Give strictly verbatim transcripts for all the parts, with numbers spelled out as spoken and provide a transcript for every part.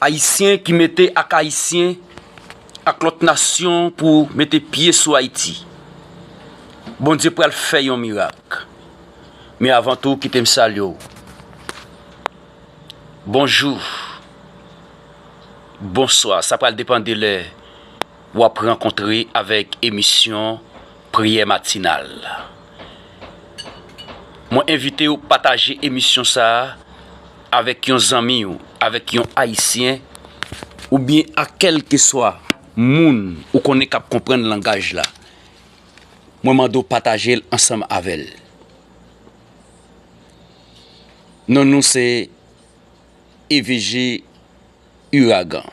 Ayisyen ki mete ak Ayisyen ak lòt nasyon pou mete pye sou Ayiti. Bondye pral fè yon mirak. Men avan tou, kite m salye w. Bonjou. Bonswa. Sa pral depann de lè w ap rankontre avèk emisyon Priyè Matinal. Mwen envite w pataje emisyon sa a avèk yon zanmi w, avèk yon Ayisyen, oubyen ak kèlkeswa moun ou konnen k ap konprann langaj la. Mwen mande w pataje l ansanm avè l. Non nou se E V G Ouragan.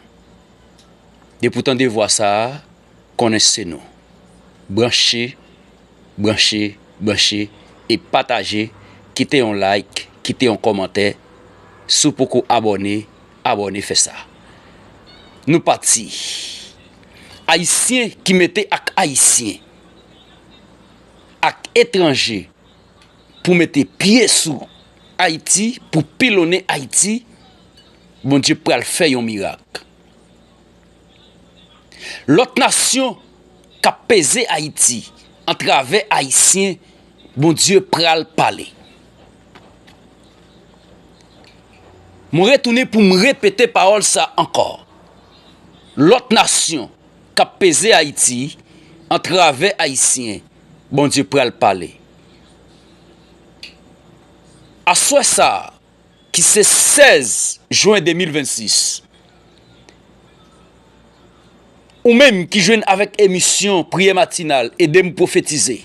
Depi w tande vwa sa a, konnen se nou. Branche, branche, branche e pataje, kite yon like, kite yon kòmantè. Si w poko abòne, abòne, fè sa. Nou pati. Ayisyen ki mete ak Ayisyen, ak etranje pou mete pye sou Ayiti, pou pilonnen Ayiti, Bondye pral fè yon mirak. Lòt nasyon k ap peze Ayiti atravè Ayisyen, Bondye pral pale. Mwen retounen pou m repete pawòl sa ankò. Lòt nasyon k ap peze Ayiti atravè Ayisyen, Bondye pral pale. Aswè sa a, ki se sèz jen de mil vennsis, ou menm ki jwenn avèk emisyon Priyè Matinal, ede m pwofetize.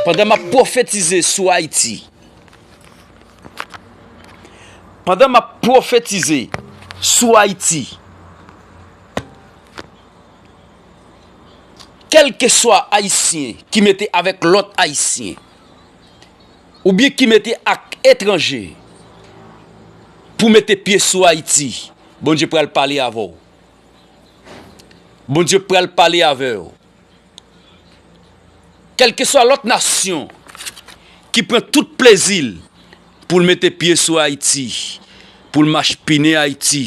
Pandan m ap pwofetize sou Ayiti, pandan m ap pwofetize sou Ayiti, kèlkeswa Ayisyen ki mete avèk lòt Ayisyen, oubyen ki mete ak etranje pou mete pye sou Ayiti, Bondye pral pale avè w. Bondye pral pale avè w. Kèlkeswa lòt nasyon ki pran tout plezi l pou l mete pye sou Ayiti, pou l maspinen Ayiti,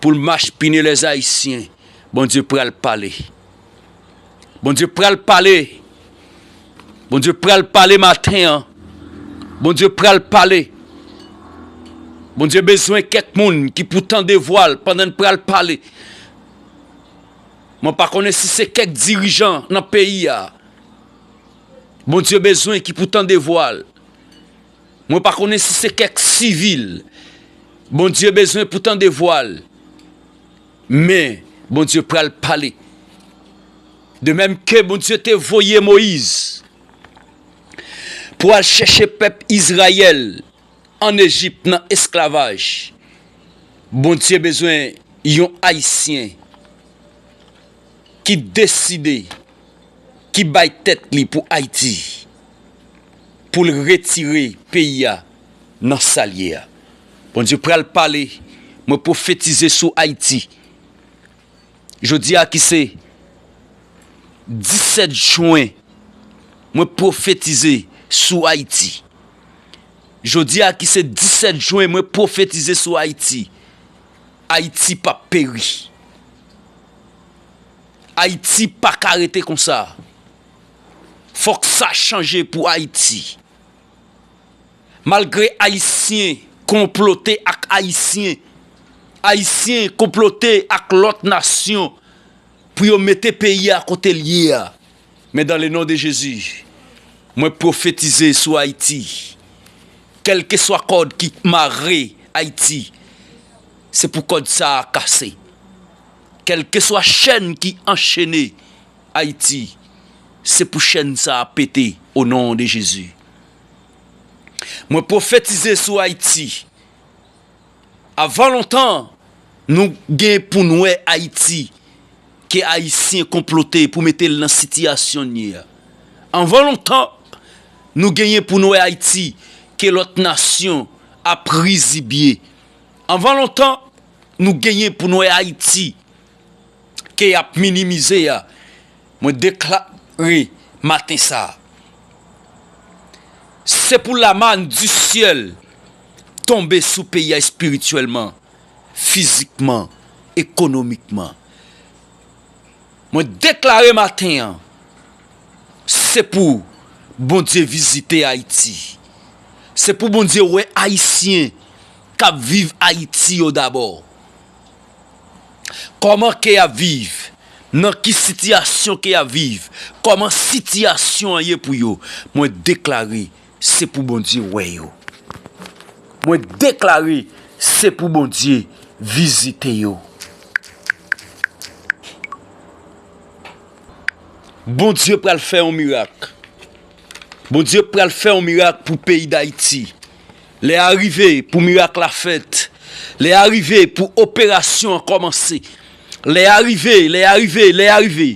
pou l maspinen lèzayisyen, Bondye pral pale. Bondye pral pale. Bondye pral pale maten an. Bondye pral pale. Bondye bezwen kèk moun ki pou tande vwa l pandan l pral pale. Mwen pa konnen si se kèk dirijan nan peyi a Bondye bezwen ki pou tande vwa l. Mwen pa konnen si se kèk sivil Bondye bezwen pou tande vwa l. Men, Bondye pral pale. De menm ke Bondye te voye Moyiz pou al chèche pèp Izrayèl ann Ejip nan esklavaj, Bondye bezwen yon Ayisyen ki deside, ki bay tèt li pou Ayiti, pou l retire peyi a nan sa l ye a. Bondye pral pale, mwen pwofetize sou Ayiti. Jodi a ki se disèt jen, mwen pwofetize sou Ayiti. Jodi a ki se disèt jen, mwen pwofetize sou Ayiti. Ayiti p ap peri. Ayiti pa ka rete konsa. Fòk sa chanje pou Ayiti. Malgre Ayisyen konplote ak Ayisyen, Ayisyen konplote ak lòt nasyon pou yo mete peyi a kote l ye a. Men dans le nom de Jésus, mwen pwofetize sou Ayiti. Kèlkeswa kòd ki mare Ayiti, se pou kòd sa a kase. Kèlkeswa chèn ki anchene Ayiti, se pou chèn sa a pete, o non de Jezi. Mwen pwofetize sou Ayiti. Avan lontan, nou gen pou n wè Ayiti ke Ayisyen konplote pou mete l nan sitiyasyon n ye a. Anvan lontan, nou genyen pou n wè Ayiti ke lòt nasyon ap rizibye. Anvan lontan, nou genyen pou n wè Ayiti ke y ap minimize a, mwen deklare maten sa a, se pou lamann di syèl tonbe sou peyi a espirityèlman. fizikman, ekonomikman. Mwen deklare maten an, se pou Bondye vizite Ayiti. Se pou Bondye wè Ayisyen k ap viv Ayiti yo dabò. Kòman ke y ap viv? Nan ki sitiyasyon ke y ap viv? Kòman sitiyasyon an ye pou yo? Mwen deklare, se pou Bondye wè yo. Mwen deklare, se pou Bondye vizite yo. Bondye pral fè yon mirak. Bondye pral fè yon mirak pou peyi Dayiti. Lè a rive pou mirak la fèt. Lè a rive pou operasyon an kòmanse. Lè a rive, lè a rive, lè a rive.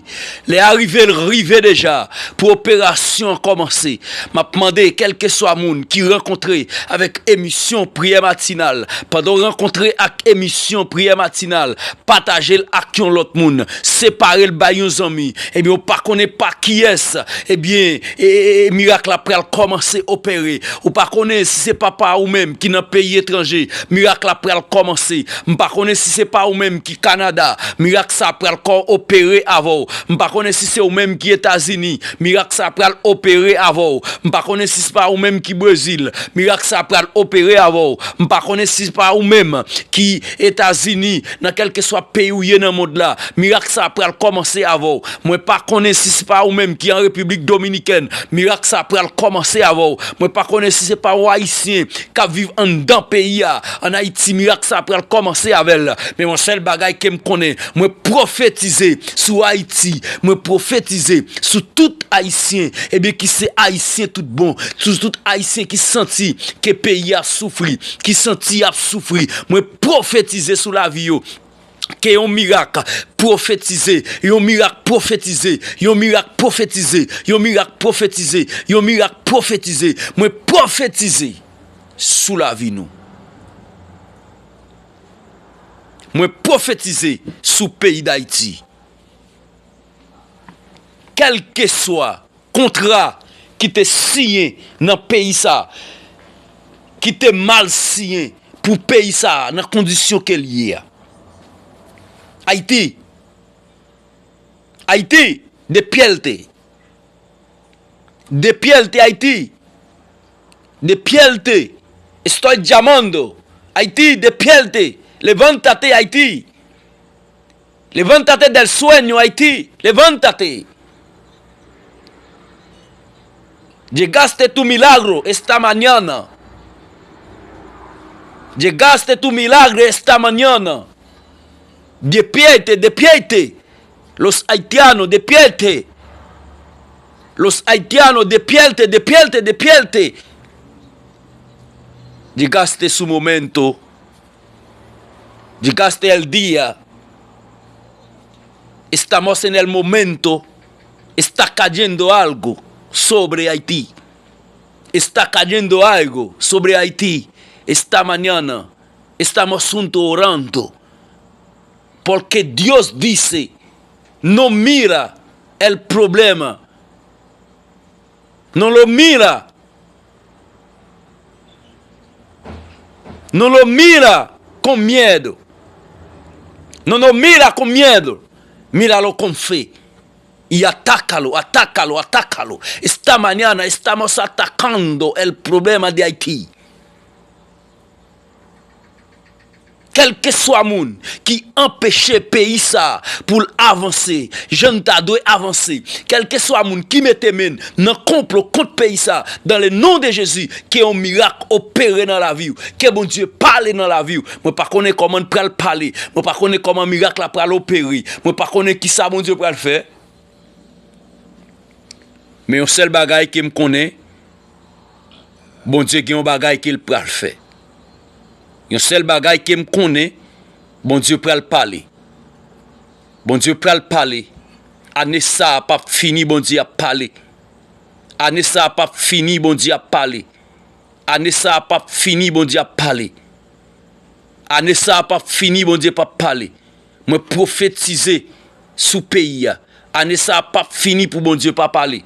Lè a rive, l rive deja pou operasyon an kòmanse. M ap mande kèlkeswa moun ki rankontre avèk emisyon Priyè Matinal, pandan w rankontre ak emisyon Priyè Matinal, pataje l ak yon lòt moun, separe l bay yon zanmi. Ebyen, ou pa konnen pa kiyès, ebyen, e, e, e, mirak la pral kòmanse opere. Ou pa konnen si se papa ou menm ki nan peyi etranje, mirak la pral kòmanse. M pa konnen si se pa ou menm ki Kanada, mirak sa pral kò opere avè w. M pa konnen si se ou menm ki Etazini, mirak sa pral opere avè w. M pa konnen si se pa ou menm ki Brezil, mirak sa pral opere avè w. M pa konnen si se pa ou menm ki Etazini, nan kèlkeswa peyi w ye nan mond la, mirak sa pral kòmanse avè w. Mwen pa konnen si se pa ou menm ki an Repiblik Dominikèn, mirak sa pral kòmanse avè w. Mwen pa konnen si se pa yon Ayisyen k ap viv anndan peyi a, ann Ayiti, mirak sa pral kòmanse avè l. Men yon sèl bagay ke m konnen, mwen pwofetize sou Ayiti, mwen pwofetize sou tout Ayisyen, ebyen, ki se Ayisyen tout bon, sou tout Ayisyen ki santi ke peyi a soufri, ki santi y ap soufri. Mwen pwofetize sou lavi yo. Ke yon mirak pwofetize, yon mirak pwofetize, yon mirak pwofetize, yon mirak pwofetize, yon mirak pwofetize. Mwen pwofetize sou lavi nou. Mwen pwofetize sou peyi Dayiti. Kèlkeswa kontra ki te siyen nan peyi sa, ki te mal siyen pou peyi sa, nan kondisyon ke l ye a. Ayiti, Ayiti, despierte. Despierte, Ayiti. Despierte. Estoy llamando. Ayiti, despierte. Levántate, Ayiti. Levántate del sueño, Ayiti. Levántate. Llegaste tu milagro esta mañana. Llegaste tu milagro esta mañana. Despierte, despierte. Los haitianos, despierte. Los haitianos, despierte, despierte, despierte. Llegaste su momento. Llegaste el día. Estamos en el momento. Está cayendo algo sobre Haití. Está cayendo algo sobre Haití. Esta mañana estamos juntos orando. Porque Dios dice, no mira el problema. No lo mira. No lo mira con miedo. No lo mira con miedo. Míralo con fe. Y atácalo, atácalo, atácalo. Esta mañana estamos atacando el problema de Haití. Kèlkeswa moun ki anpeche peyi sa pou l avanse jan l ta dwe avanse, kèlkeswa moun ki mete men nan konplo kont peyi sa, dans le nom de Jésus, ke yon mirak opere nan lavi w, ke Bondye pale nan lavi w. Mwen pa konnen kòman l pral pale, mwen pa konnen kòman mirak la pral opere, mwen pa konnen kisa Bondye pral fè. Men yon sèl bagay ke m konnen, Bondye gen yon bagay ke l pral fè. Yon sèl bagay ke m konnen, Bondye pral pale. Bondye pral pale. Ane sa a p ap fini, Bondye ap pale. Ane sa a p ap fini, Bondye ap pale. Ane sa a p ap fini, Bondye ap pale. Ane sa a p ap fini, Bondye p ap pale. Mwen pwofetize sou peyi a. Ane sa a p ap fini pou Bondye pa pale.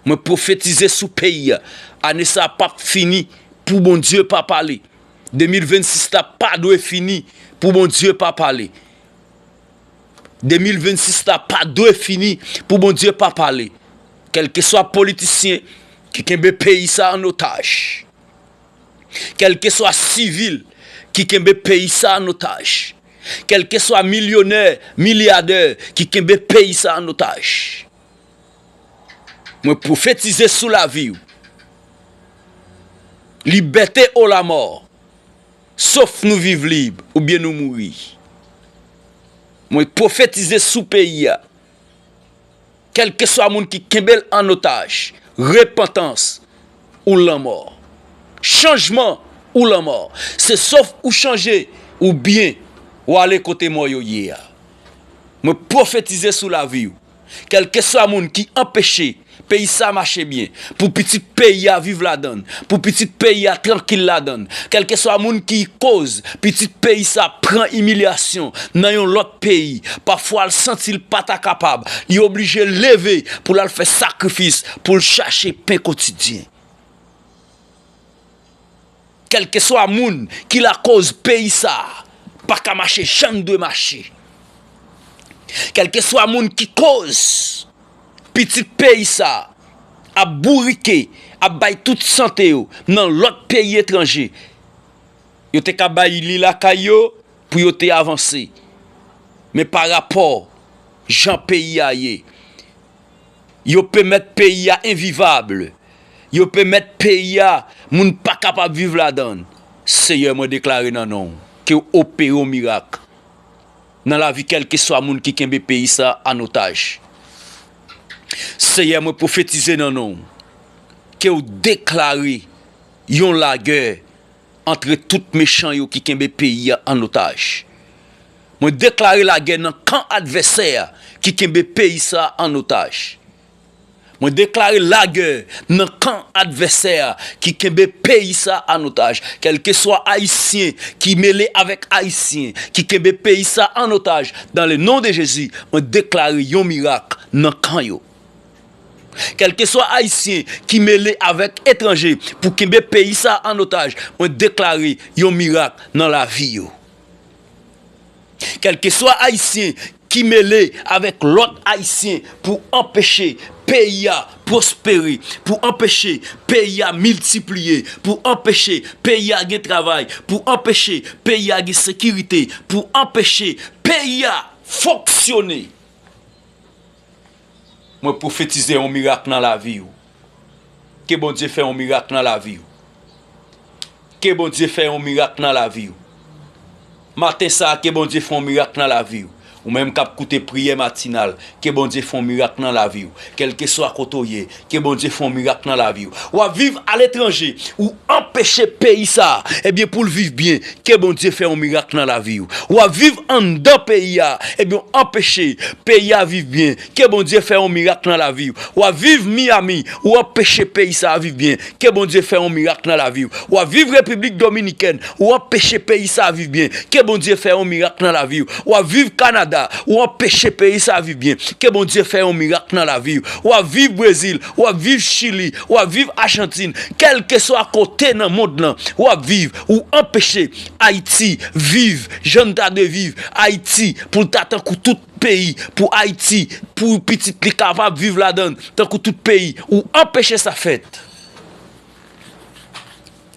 Mwen pwofetize sou peyi a. Ane sa a p ap fini pou Bondye pa pale. De mil vennsis la pa dwe fini pou Bondye pa pale. De mil vennsis la pa dwe fini pou Bondye pa pale. Kèlkeswa politisyen ki kenbe peyi sa an otaj. Kèlkeswa sivil ki kenbe peyi sa an otaj. Kèlkeswa milyonè, milyadè ki kenbe peyi sa an otaj. Mwen pwofetize sou lavi w. Libète o lamò. Sof nou viv lib oubyen nou mouri. Mwen pwofetize sou peyi a. Kèlkeswa moun ki kenbe l an otaj, repantans ou lanmò. Chanjman ou lanmò. Se sof ou chanje oubyen w ale kote mò yo ye a. Mwen pwofetize sou lavi w. Kèlkeswa moun ki anpeche peyi sa mache byen, pou pitit peyi a viv ladann, pou pitit peyi a trankil ladann, kèlkeswa moun ki koz pitit peyi sa pran imilyasyon nan yon lòt peyi, pafwa l santi l pa ta kapab, li oblije leve pou l al fè sakrifis, pou l chache pen kotidyen. Kèlkeswa moun ki lakoz peyi sa a pa ka mache jan l dwe mache. Kèlkeswa moun ki koz pitit peyi sa a ap bourike, ap bay tout sante yo nan lòt peyi etranje. Yo te ka bay li lakay yo pou yo te avanse. Men pa rapò jan peyi a ye, yo pèmèt peyi a envivab. Yo pèmèt peyi a, moun pa kapab viv ladan l. Seyè, mwen deklare nan non w, ke w opere yon mirak nan lavi kèlkeswa moun ki kenbe peyi sa an otaj. Seyè, mwen pwofetize nan non w, ke w deklare yon lagè antre tout mechan yo ki kenbe peyi a an otaj. Mwen deklare lagè nan kan advèsè a ki kenbe peyi sa an otaj. Mwen deklare lagè nan kan advèsè a ki kenbe peyi sa an otaj. Kèlkeswa Ayisyen ki mele avèk Ayisyen ki kenbe peyi sa an otaj, dans le nom de Jésus, mwen deklare yon mirak nan kan yo. Kèlkeswa Ayisyen ki mele avèk etranje pou kenbe peyi sa an otaj, mwen deklare yon mirak nan lavi yo. Kèlkeswa Ayisyen ki mele avèk lòt Ayisyen pou anpeche peyi a pwospere, pou anpeche peyi a miltipliye, pou anpeche peyi a gen travay, pou anpeche peyi a gen sekirite, pou anpeche peyi a fonksyone. Mwen pwofetize yon mirak nan lavi w. Ke Bondye fè yon mirak nan lavi w. Ke Bondye fè yon mirak nan lavi w. Maten sa a, ke Bondye fè yon mirak nan lavi w. Ou menm k ap koute priyè matinal, ke Bondye fè yon mirak nan lavi w. Kèlkeswa kote w ye, ke Bondye fè yon mirak nan lavi w. W ap viv aletranje, ou anpeche peyi sa a, ebyen, pou l viv byen, ke Bondye fè yon mirak nan lavi w. W ap viv anndan peyi a, ebyen, w anpeche peyi a viv byen, ke Bondye fè yon mirak nan lavi w. W ap viv Miami, ou anpeche peyi sa a viv byen, ke Bondye fè yon mirak nan lavi w. W ap viv Repiblik Dominikèn, ou anpeche peyi sa a viv byen, ke Bondye fè yon mirak nan lavi w. W ap viv Kanada, ou anpeche peyi sa a viv byen, ke Bondye fè yon mirak nan lavi w. W ap viv Brezil, w ap viv Chili, w ap viv Ajantin, kèlkeswa kote nan mond lan w ap viv, ou anpeche Ayiti viv jan l ta dwe viv, Ayiti pou l ta tankou tout peyi, pou Ayiti, pou pitit li kapab viv ladan l tankou tout peyi, ou anpeche sa fèt.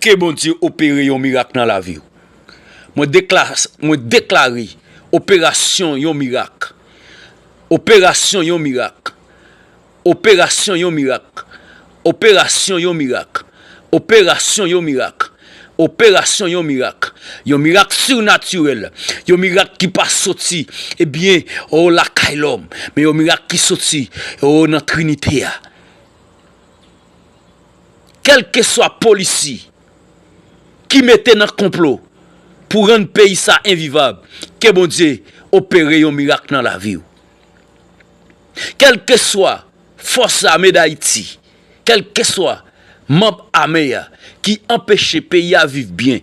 Ke Bondye opere yon mirak nan lavi w. Mwen dekla-, mwen deklare operasyon yon mirak. Operasyon yon mirak. Operasyon yon mirak. Operasyon yon mirak. Operasyon yon mirak. Operasyon yon mirak. Yon mirak sinatirèl. Yon mirak ki pa soti, ebyen, o lakay lòm. Men yon mirak ki soti, o nan Trinite a. Kèlkeswa polisi ki mete nan konplo pou rann peyi sa envivab, ke Bondye opere yon mirak nan lavi w. Kèlkeswa fòs ame Dayiti, kèlkeswa manm ame a ki anpeche peyi a viv byen,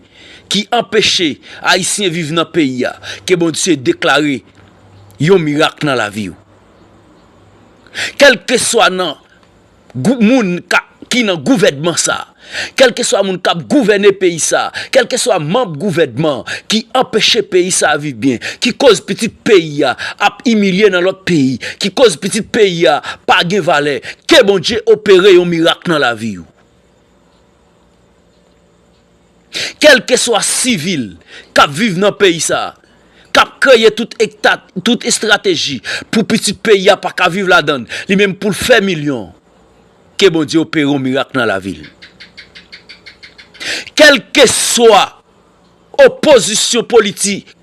ki anpeche Ayisyen viv nan peyi a, ke Bondye deklare yon mirak nan lavi w. Kèlkeswa nan gou-, moun ka, ki nan gouvènman sa, Kèlkeswa moun k ap gouvène peyi sa, kèlkeswa manm gouvènman ki anpeche peyi sa viv byen, ki koz pitit peyi a ap imilye nan lòt peyi, ki koz pitit peyi a pa gen valè, ke Bondye opere yon mirak nan lavi w. Kèlkeswa sivil k ap viv nan peyi sa, k ap kreye tout ekta, tout estrateji pou pitit peyi a pa ka viv ladan l, li menm pou l fè milyon, ke Bondye opere yon mirak nan lavi l. Kèlkeswa opozisyon politik,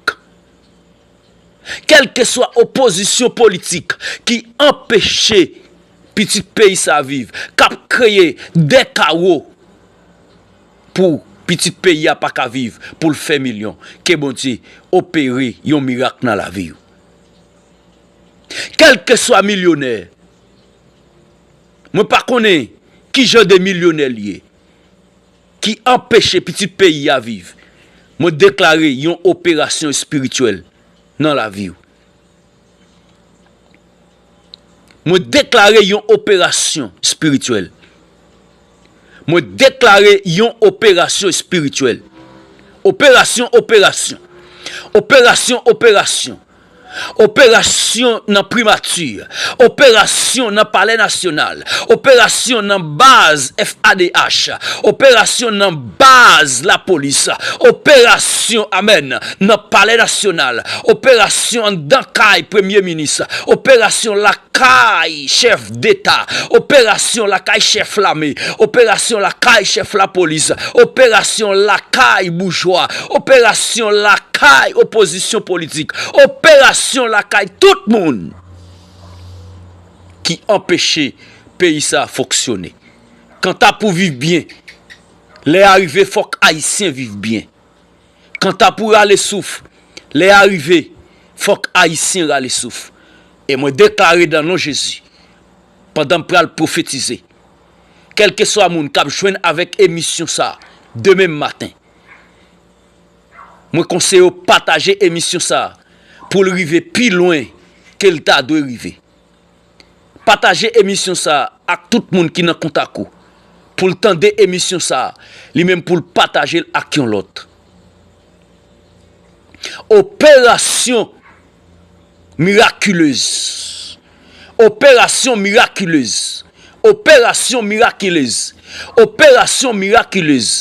kèlkeswa opozisyon politik ki anpeche pitit peyi sa viv, k ap kreye de kawo pou pitit peyi a pa ka viv, pou l fè milyon, ke Bondye opere yon mirak nan lavi w. Kèlkeswa milyonè, mwen pa konnen ki jan de milyonè l ye, ki anpeche pitit peyi a viv, mwen deklare yon operasyon espirityèl nan lavi w. Mwen deklare yon operasyon espirityèl. Mwen deklare yon operasyon espirityèl. Operasyon, operasyon. Operasyon, operasyon. Operasyon nan primati. Operasyon nan palè nasyonal. Operasyon nan baz F A D H. Operasyon nan baz lapolis. Operasyon, amèn, nan palè nasyonal. Operasyon anndan kay premye minis. Operasyon lakay chèf deta. Operasyon lakay chèf lame. Operasyon lakay chèf lapolis. Operasyon lakay boujwa. Operasyon lakay opozisyon politik. Operasyon lakay tout moun ki anpeche peyi sa a fonksyone. Kanta pou viv byen, lè a rive, fòk Ayisyen viv byen. Kanta pou rale souf, lè a rive, fòk Ayisyen rale souf. E mwen deklare nan non Jezi, pandan m pral pwofetize, kèlkeswa moun k ap jwenn avèk emisyon sa a demen maten, mwen konseye w pataje emisyon sa a pou l rive pi lwen ke l ta dwe rive. Pataje emisyon sa a ak tout moun ki nan kontak ou, pou l tande emisyon sa a, li menm pou l pataje l ak yon lòt. Operasyon mirakilez. Operasyon mirakilez. Operasyon mirakilez. Operasyon mirakilez.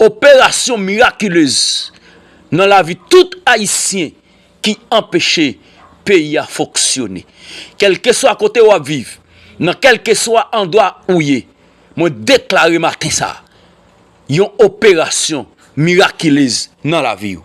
Operasyon mirakilez nan lavi tout Ayisyen ki anpeche peyi a fonksyone. Kèlkeswa kote w ap viv, nan kèlkeswa andwa ou ye, mwen deklare maten sa a, yon operasyon mirakilez nan lavi w.